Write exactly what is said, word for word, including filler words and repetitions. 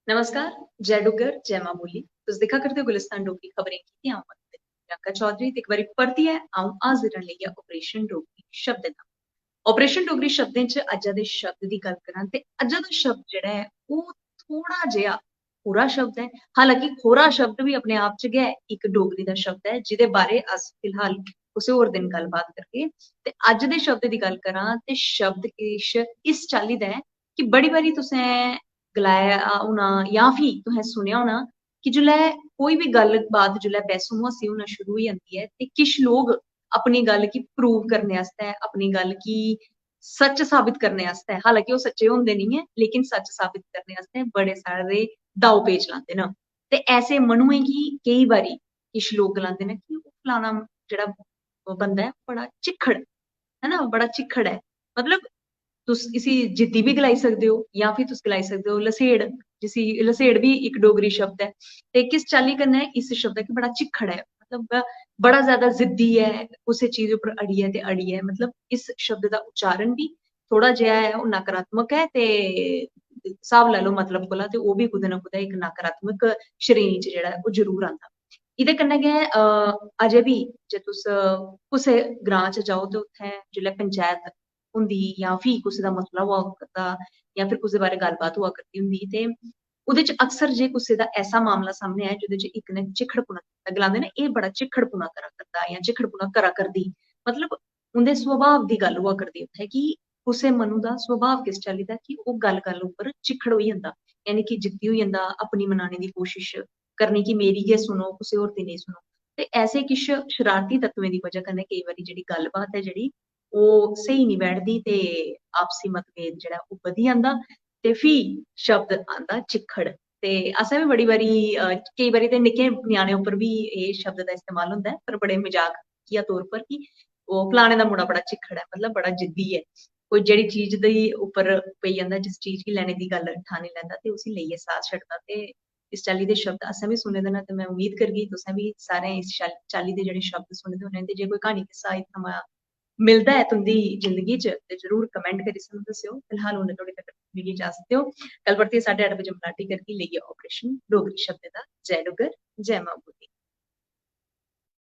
नमस्कार, जय डुग्गर, जय मां बोली। तुस दिक्खा करदे ओ गुलिस्तान डोगरी खबरें गी ते अ'ऊं आं प्रियंका चौधरी। ते इक बारी परतियै अ'ऊं हाजिर आं लेइयै ऑपरेशन डोगरी शब्दें दा। ऑपरेशन डोगरी शब्दें च अज्जा दे शब्द दी गल्ल करां ते अज्जा दा शब्द जेह्ड़ा ऐ ओह् थोह्ड़ा जेहा खोरा शब्द ऐ। हालांकि खोरा शब्द बी अपने आप च गै इक डोगरी दा शब्द ऐ, जेह्दे बारे अस फिलहाल कुसै होर दिन गल्लबात करगे। ते अज्ज दे शब्द दी गल्ल करां ते शब्द किश इस चाल्ली दा ऐ कि बड़ी बारी तुसें गलाया होना जां फ्ही तुसें सुनेआ होना कि जिसलै कोई बी गल्ल बात जिसलै बैसू मुआसी होना शुरू होई जंदी ऐ ते किश लोक अपनी गल्ल गी प्रूव करने आस्तै, अपनी गल्ल गी सच साबित करने आस्तै, हालांकि ओह् सच्चे होंदे निं ऐ, लेकिन सच साबित करने आस्तै बड़े सारे दाव पेच लांदे न। ते ऐसे मनुएं गी केई बारी किश लोक गलांदे न कि ओह् फलाना जेह्ड़ा बंदा ऐ, बड़ा चिक्खड़, है ना, बड़ा चिक्खड़ ऐ। मतलब, तुस इसी जिद्दी बी गलाई सकदे ओ, जां फ्ही तुस गलाई सकदे ओ लसेड़, जिसी लसेड़ बी इक डोगरी शब्द ऐ। ते किस चाल्ली कन्नै इस शब्द गी बड़ा चिक्खड़ ऐ, मतलब, ब-, बड़ा ज्यादा जिद्दी ऐ, कुसै चीज उप्पर अड़ी ऐ ते अड़ी ऐ। मतलब, इस शब्द दा उच्चारण बी थोह्ड़ा जेहा ऐ, ओह् नकारात्मक ऐ, ते स्हाब लाई लैओ मतलब कोला, ते ओह् बी कुतै ना कुतै इक नकारात्मक श्रेणी च जेह्ड़ा ऐ, ओह् जरूर आंदा। एह्दे कन्नै गै, अ, अजें बी जे तुस, अ, कुसै ग्रां च जाओ ते उत्थै जिसलै पंचैत होंदी जां फ्ही कुसै दा मसला होआ करदा जां फिर कुसै बारै गल्लबात होआ करदी होंदी, ते ओह्दे च अक्सर जे कुसै दा ऐसा मामला सामनै आए जेह्दे च इक ने चिक्खड़पुना कीता, गलांदे न, "एह् बड़ा चिक्खड़पुना करा करदा" जां "चिक्खड़पुना करा करदी", मतलब उं'दे सुभाव दी गल्ल होआ करदी उत्थै कि कुसै मनु दा सुभाव किस चाल्ली दा कि ओह् गल्ल-गल्ल उप्पर चिक्खड़ होई जंदा, यानी कि जिद्दी होई जंदा, अपनी मनाने दी कोशिश करनी कि मेरी गै सुनो, कुसै होर दी नेईं सुनो। ते ऐसे किश शरारती तत्वें दी बजह कन्नै केई बारी जेह्ड़ी गल्लबात ऐ जेह्ड़ी, ओह् स्हेई निं बैठदी ते आपसी मतभेद जेह्ड़ा ओह् बधी जंदा ते फ्ही शब्द आंदा चिक्खड़। ते असें बी बड़ी बारी, अ, केई बारी ते निक्के ञ्याणे उप्पर बी एह् शब्द दा इस्तेमाल होंदा ऐ, पर बड़े मजाकिया तौर पर कि ओह् फलाने दा मुड़ा बड़ा चिक्खड़ ऐ, मतलब बड़ा जिद्दी ऐ। कोई जेह्ड़ी चीज दे उप्पर पेई जंदा, जिस चीज गी लैने दी गल्ल ठानी लैंदा ते उसी लेइयै साथ छड्डदा। ते इस चाल्ली दे शब्द असें बी सुने दे न ते में उम्मीद करगी तुसें बी सारें इस शा-, चाल्ली दे जेह्ड़े शब्द सुने दे होने। ते जे कोई क्हानी किस्सा इत्थुआं मिलदा ऐ तुं'दी जिंदगी च ते जरूर comment करी सकदे दस्सेओ। फिलहाल हुन थोड़ी तक मिगी इजाजत देओ। कल परतियै साढ़े अट्ठ बजे मलाटी करगी लेइयै ऑपरेशन डोगरी शब्दें दा। जय डुग्गर, जय मां बोली।